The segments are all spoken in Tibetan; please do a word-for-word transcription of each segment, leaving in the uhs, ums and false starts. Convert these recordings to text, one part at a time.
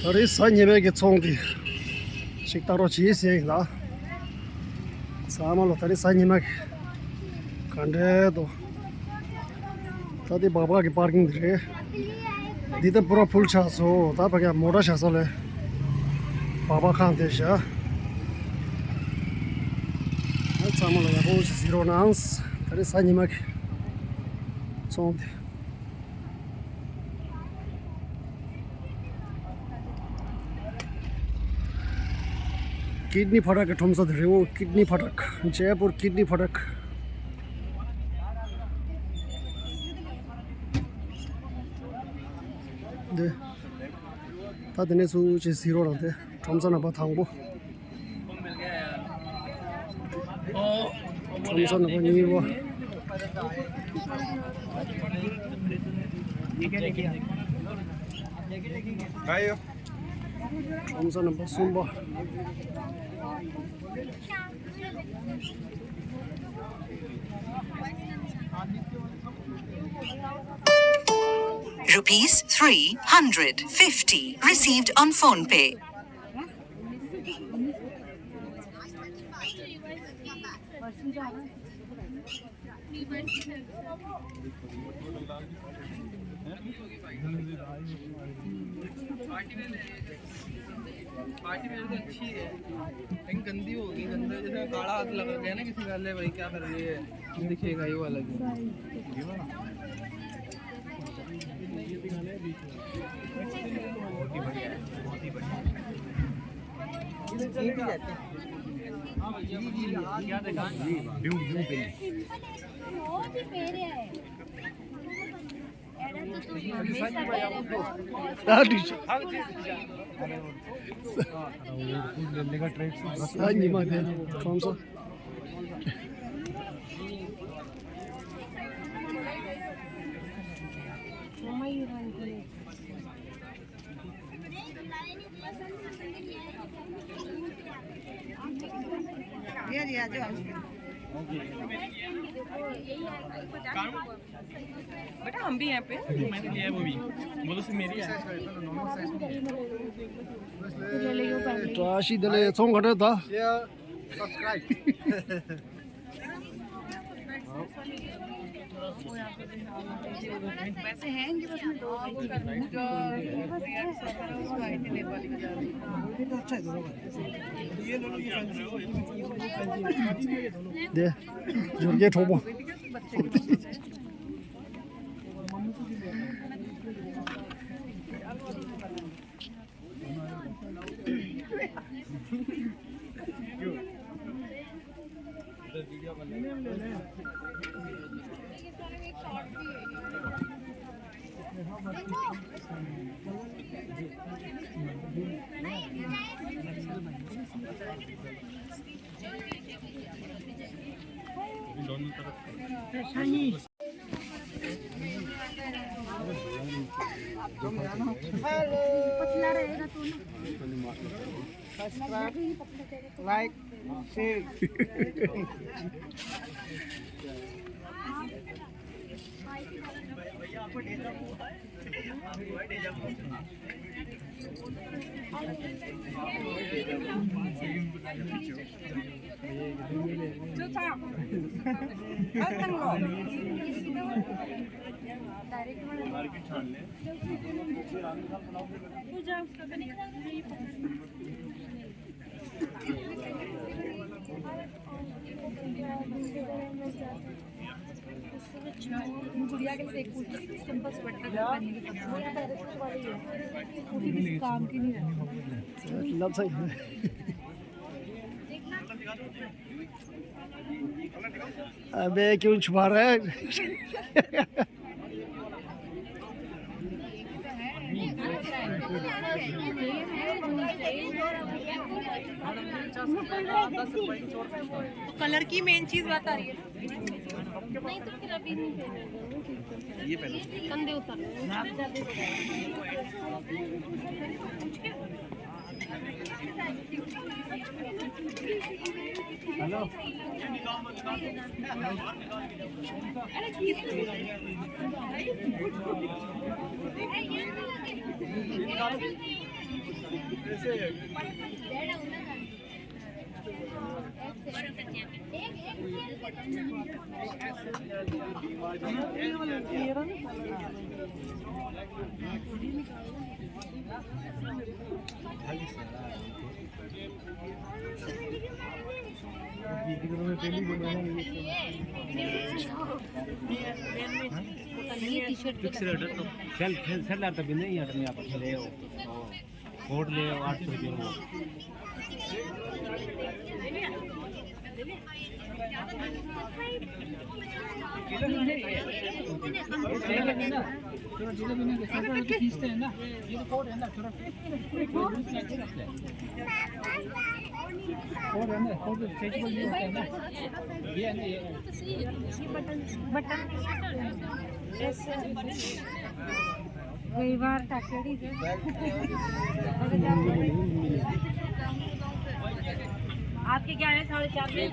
ད་རེས་གཟའ་ཉི་མའི་གི་ཚོང་འདི་ཞིག་ལྟ་རོགས་བྱེད་ཟེར་ཡིན་ལ། ཚང་མ་ལོ་ད་རེས་གཟའ་ཉི་མ་གི་ག་འདྲས་འདུག་ད་འདི་སྦག་སྦག་གི་པར་ཀིང་འདི་རེད། འདི་ད་པུ་ར་ཕུལ་ཆགས་སོང་། ད་ཕ་གི་མོ་ཊ་བཞག་ས་ལས་སྦག་སྦག་ཁང་དེ་བཞག་ཚང་མ་ལ་ཡག་པོ་ཞིག་གཟིགས་རོགས་གནང་། ད་རེས་གཟའ་ཉི་མ་གི་ཚོང་དེ། ཀིད་ནི་ཕ་ཊག་གི་ཁྲོམ་ས་དེ་རེད་འོ། ཀིད་ནི་ཕ་ཊག་ཇེ་པུར་ཀིད་ནི་ཕ་ཊག་འདི། ད་དེ་ནས་ཚུར་ཅིག་གཟིགས་རོགས་རང་དེ་ཁྲོམ་ས་རྣམ་པ་དང་པོ། ཁྲོམ་ས་རྣམ་པ་གཉིས་པ། ཁྲོམ་ས་རྣམ་པ་གསུམ་པ། Rupees three hundred fifty received on PhonePe. Party wear तो अच्छी है, लेकिन गंदी होगी। गंदा जैसे काला हाथ लगा गया ना किसी का, "ले भाई, क्या कर रही है?" दिखेगा ये वाला भी। ये, ये, आ जाओ। बेटा, हम भी यहाँ पे। मैंने लिया है वो भी। बोलो, सिर्फ मेरी है। བཀྲ་ཤིས་བདེ་ལེགས། ཚོང་ག་འདྲ་ད། Share, subscribe. वैसे हैं इनके पास में दो। དེ་འབྱོར་རྒྱལ་གྲོགས་པོ། Like, share. गुड़िया के लिए एक कुर्ती, सिंपल स्वेटर पहनने की, वो तो पैराशूट वाली है, वो भी किसी काम की नहीं रहती। अबे क्यों छुपा रहा है? तो कलर की मेन चीज बात आ रही है। नहीं तो फिर अभी नहीं पहनना। ये पहनो। कंधे उतार। हेलो। सेल, सेल, सेल आता भी नहीं यार, नहीं आता, खेले हो। कोट ले आठ सौ रुपये में। बटन। गई बार टाकेड़ी से। आपके क्या है, साढ़े चार में?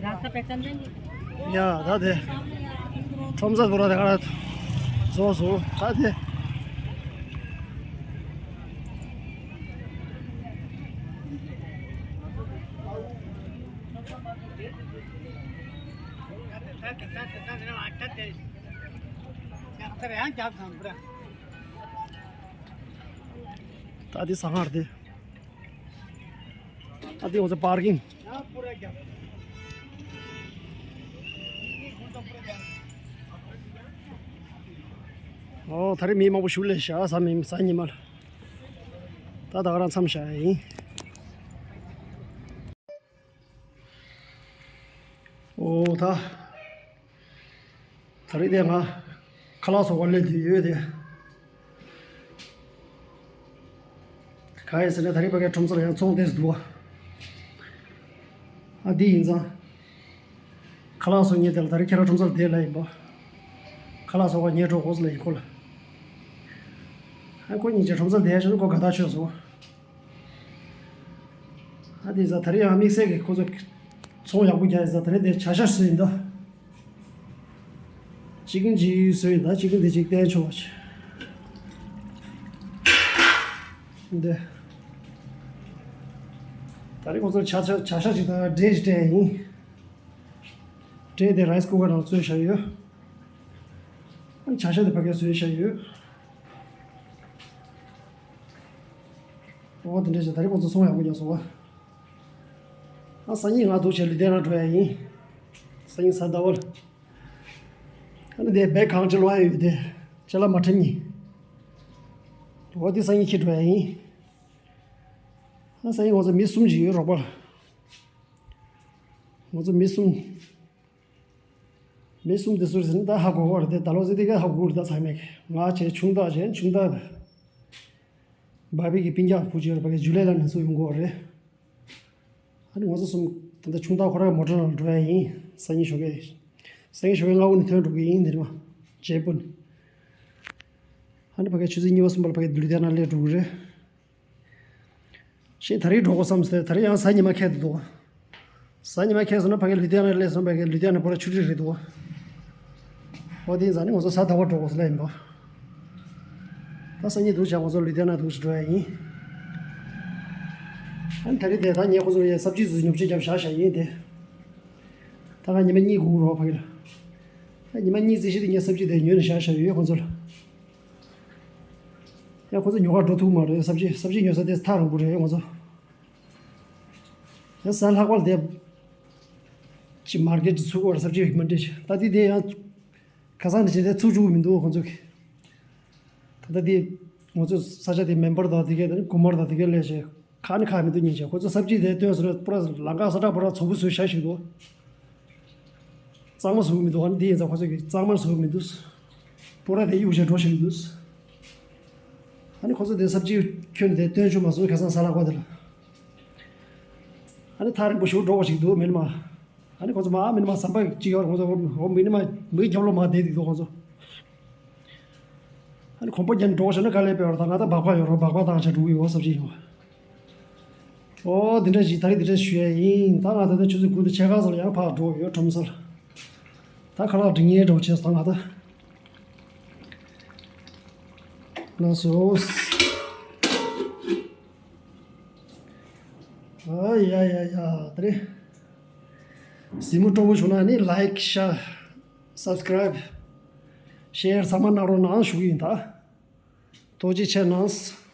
रास्ता पहचान लेंगे। ཡ་ད་དེ་ཁྲོམ་ས་སྒོ་ར་དེ་ག་ར་བཟོ་སོང་ད་དེ། ད་དེ་ས་ངར་དེ། ད་དེ་འོ་ཙི་པར་ཀིང་། ཨོ་ད་རེས་མི་མང་པོ་ཞུགས་ལས་ཤག་གཟའ་མིན་གཟའ་ཉི་མ་ལ། ད་ད་ག་རང་མཚམས་བཞག་ཡིན། ཨོ་ད། ད་རེས་དེ་ང་ཁ་ལག་བཟོ་བར་སླེབས་དུས་ཡོད་དེ། གང་ཡིན་ཟེར་ན་ད་རེས་ཕ་གིའི་ཁྲོམ་ས་ལ་ཡང་ཚོང་ཏོག་ཙམ་འདུག་བ། ཨ་འདི་ཡིན་ཙང་། ཁ་ལག་བཟོ་མཁན་དེ་ལ་ད་རེས་ཁྱེད་རང་ཁྲོམ་ས་ལ་བསྡད་ལབ་ཡིན་པ། ཁ་ལག་བཟོ་བ་ངས་འགྲོ་དགོས་ལབ་ཡིན་ཁོ་ལ། ཨ་ཁོ་གཉིས་ཀྱིས་ཁྲོམ་ས་ལ་བསྡད་བྱས་ན་ཁོ་དགའ་ཐག་ཆོད་སོང་། ཨ་དེ་ཟ་ད་རེས་ཡང་དམིགས་བསལ་གྱི་ཁོ་ཚོ་ཚོང་ཡག་པོ་རྒྱག་ཡིན་ཟ། ད་རེས་དེ་བྱ་ཤ་བཟོས་ཡིན་ད། ཅི་ཀིན་ཅིག་བཟོས་ཡིན་ད། ཅི་ཀིན་དེ་ཅིག་བསྟན་ཆོག་པ་ཅིག་འདི། ད་རེས་ཁོ་ཚོ་བྱ་ཤ་བྱ་ཤ་ཅིག་དང་འབྲས་ཅིག་སྤྲད་ཡིན། འབྲས་དེ་རའི་སི་ཀུ་ཀར་ནང་བཙོས་བཞག་ཡོད། བྱ་ཤ་དེ་ཕ་གིར་བཟོས་བཞག་ཡོད། འོ་དེ་འདྲ་བྱས་ད་རེས་ཁོང་ཚོ་ཚོང་ཡག་པོ་རྒྱག་སོང་བ། ཨ་སང་ཉིན་ང་འདུག་བྱས་ལུས་སྟེང་ན་འགྲོ་ཡ་ཡིན། སང་ཉིན་གཟའ་ཟླ་བ་ལ། ཨ་ནི་དེ་བེག་གང་ཅི་ལོ་ཨ་ཡོད་དེ། ཅ་ལག་མ་ཁྲིམས་ཉིན། འོ་དེ་སང་ཉིན་ཁྱེར་འགྲོ་ཡ་ཡིན། ཨ་སང་ཉིན་ང་ཚོ་མི་གསུམ་ཅིག་ཡོད་རོགས་པ་ལ། ང་ཚོ་མི་གསུམ། མི་གསུམ་དེ་སུ་རེད་ཟེར་ན་ད་ཧ་གོ་གོ་རེད་དེ། ད་ལོ་ཟེར་དེ་ག་ཧ་གོ་གི་རེད། ད་ཚང་མས་ང་བྱས་ཆུང་བདག་བྱས་ཆུང་བདག་བ་བི་གི་སྤུན་ཀྱག་བུ་ཅིག་ཡོད་རེད། ཕ་གི་ཇུ་ལའི་ལ་ནས་ཚུར་ཡོང་གི་ཡོད་རེད། ཨ་ནི་ང་ཚོ་གསུམ་ད་ལྟ་ཆུང་བདག་ཁོ་རང་མོ་ཊ་ནང་ལ་འགྲོ་ཡ་ཡིན། སང་ཉིན་ཞོགས་ཀས། སང་ཉིན་ཞོགས་ཀས་སྔ་པོ་ནས་ཐོན་འགྲོ་གི་ཡིན་འདིར་མ། བརྗེ་པོ་ནས། ཨ་ནི་ཕ་གི་ཆུ་ཚོད་གཉིས་པ་གསུམ་པ་ལ་ཕ་གི་ལུས་སྟེང་ན་སླེབས་འགྲོ་གི་རེད། ཤེས་ད་རེས་འགྲོ་དགོས་བསམ་སྟེ་ད་རེས་ཡང་གཟའ་ཉི་མ་འཁེལ་འདུག་གཟའ་ཉི་མ་འཁེལ་སོང་ན་ཕ་གི་ལུས་སྟེང་ན་སླེབས་སོང་། ཕ་གི་ལུས་སྟེང་ན་པོ་ར་ཆུ་ཁྲི་རེད་འདུག་འོ་དེ་ཡིན་ཙང་ནི་ང་ཚོ་གཟའ་ཟླ་བ་འགྲོ་དགོས་ལབ་ཡིན་པ། ད་སང་ཉིན་འདུག་བྱས་ང་ཚོ་ལུས་སྟེང་ན་འདུག་སེ་འགྲོ་ཡ་ཡིན། ཨ་ནི་ད་རེས་དེ་ད་ངས་ཁོ་ཚོ་ཡ་སབ་ཇི་ཚོ་ཉོ་ཆ་རྒྱབ་བཞག་བཞག་ཡིན་དེ། ད་ང་ཉི་མ་གཉིས་སྒུག་རོགས་ཕ་གི་ལ། ད་ཉི་མ་གཉིས་རྩིས་གཞི་དེ་ངས་སབ་ཇི་དེ་ཉོས་ནས་བཞག་བཞག་ཡོད་ཁོ་ཚོ་ལ། ཡང་ཁོ་ཚོ་ཉོ་གར་འགྲོ་ཐུབ་མ་རེད། སབ་ཇི་སབ་ཇི་ཉོ་ས་དེ་ཐག་རིང་པོ་རེད་ང་ཚོ། ཡང་གཟའ་ལྷག་པ་ལ་དེ་ཅི་མར་ཀེ་ཊི་ཚུགས་པར་སབ་ཇི་མ་འདྲེས། ད་དེ་དེ་ཡང་ཁ་སང་ནས་བྱས་ཏེ་ཚུགས་བཅུག་མི་འདུག་ཁོ་ཚོ་གིས། ད་ལྟ་དེ་ང་ཚོ་ས་ཆ་དེ་མེམ་བར་དང་དེ་གས་དང་དགོན་པར་དང་དེ་གས་ལས་བྱས་ཁ་ནི་ཁ་མི་འདུག་ཉིན་བྱས་ཁོ་ཚོ་སབ་ཇི་དེ་སྟོན་སོང་ན་པུ་ར་ལམ་ཁ་ས་ཁྲ་པུ་ར་ཚོགས་པུ་བཟོས་བཞག་ཞིག་འདུག་གཙང་མ་བཟོ་གི་མི་འདུག་ཨ་ནི་འདི་ཡིན་ཙང་ཁོ་ཚོ་གིས་གཙང་མར་བཟོ་གི་མི་འདུག་པུ་ར་དེ་གཡུག་བྱས་འགྲོ་བཞིན་འདུག་ཨ་ནི་ཁོ་ཚོ་དེ་སབ་ཇི་ཁྱོན་ནས་དེ་སྟོན་བཅུག་མ་སོང་། ཁ་སང་གཟའ་ལྷག་པ་དེ་ལ། ཨ་ནི་ཐག་རིང་པོ་ཞིག་འགྲོ་བ་ཞིག་འདུག་མིན་མ། ཨ་ནི་ཁོ་ཚོ་མ་མིན་མ་ཟམ་པ་གཅིག་ཡོད་རེད། ཁོ་ཚོ་འོ་མིན་མ་མི་རྒྱབ་ལོགས་མ་བསྡད་འདུག་ཁོ་ཚོ། ཨ་ནི་གོམ་པ་རྒྱབ་ནས་འགྲོ་བ་ཞིག་ན་དཀའ་ལས་པས་བར་ད་ང་ད་སྦག་སྦག་ཡོད་རེད། སྦག་སྦག་བཏང་བྱས་འགྲོ་གི་ཡོད་སབ་ཇི་ཡིན་པ། ཨོ་འདི་འདྲ་ཞིག་ད་རེས་འདི་འདྲ་ཞུ་ཡ་ཡིན། ད་ང་ད་ལྟ་ཆུ་ཚོད་དགུ་དང་ཕྱེད་ཀ་ཙམ་ལ་ཡང་ཕར་འགྲོ་ཡོད་ཁྲོམ་ས་ལ། ད་ཁ་ལག་འབྲི་མཁན་འདྲ་བོ་བྱས་སོང་ད་ང་ད། གནང་སོང་། ཨ་ཡ་ཡ་ཡ། དེ་རེད། གཟིགས་མོ་སྤྲོ་པོ་བྱུང་ན་ནི་ལའིཀ་ཤེར་སབ་སི་ཀ་རའིབ་ཤེར་ཚང་མ་གནང་རོགས་གནང་ཞུ་གི་ཡིན་ད། ཐུགས་རྗེ་ཆེ་གནང་།